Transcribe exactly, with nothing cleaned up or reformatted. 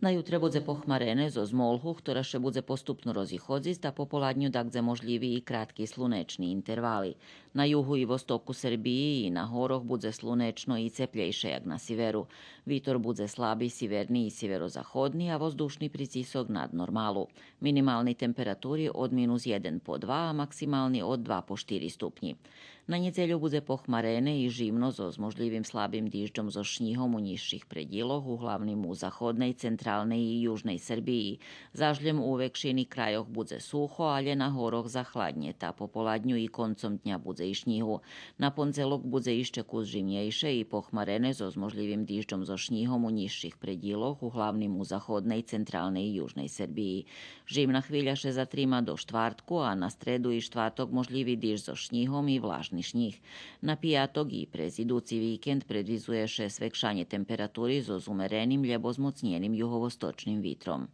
На ютре будзе похмарене зоз молгу, хтора ше будзе поступно розиходзиц, та пополадню дагдзе можлїви и кратки слунечни интервали. На югу и востоку Сербиї и на горох будзе слунечно и цеплєйше як на сиверу. Витор будзе слаби сиверни и сиверозаходни, а воздушни прицисок над нормалу. Минимални температури од минус єден по два, а максимални од два по штири ступнї. На нєдзелю будзе похмарене и жимно зоз можлївим слабим дижджом зоз шнїгом у нїзших предїлох, углавним у заходней, централней и южней Сербиї. Заш лєм у векшини крайох будзе сухо, алє на горох захладнє, та пополадню и концом дня будзе и шнїгу. На пондзелок будзе ище кус жимнєйше и похмарене зоз можлївим дижджом зоз шнїгом у нїзших предїлох, углавним у заходней, централней и южней Сербиї. Жимна хвиля ше затрима до штвартку, а на штреду и штварток можлїви диждж зоз шнїгом и влажни шнїг. На пияток и през идуци викенд предвидзує ше свекшанє температури зоз умереним лєбо змоцнєним юговосточним витром.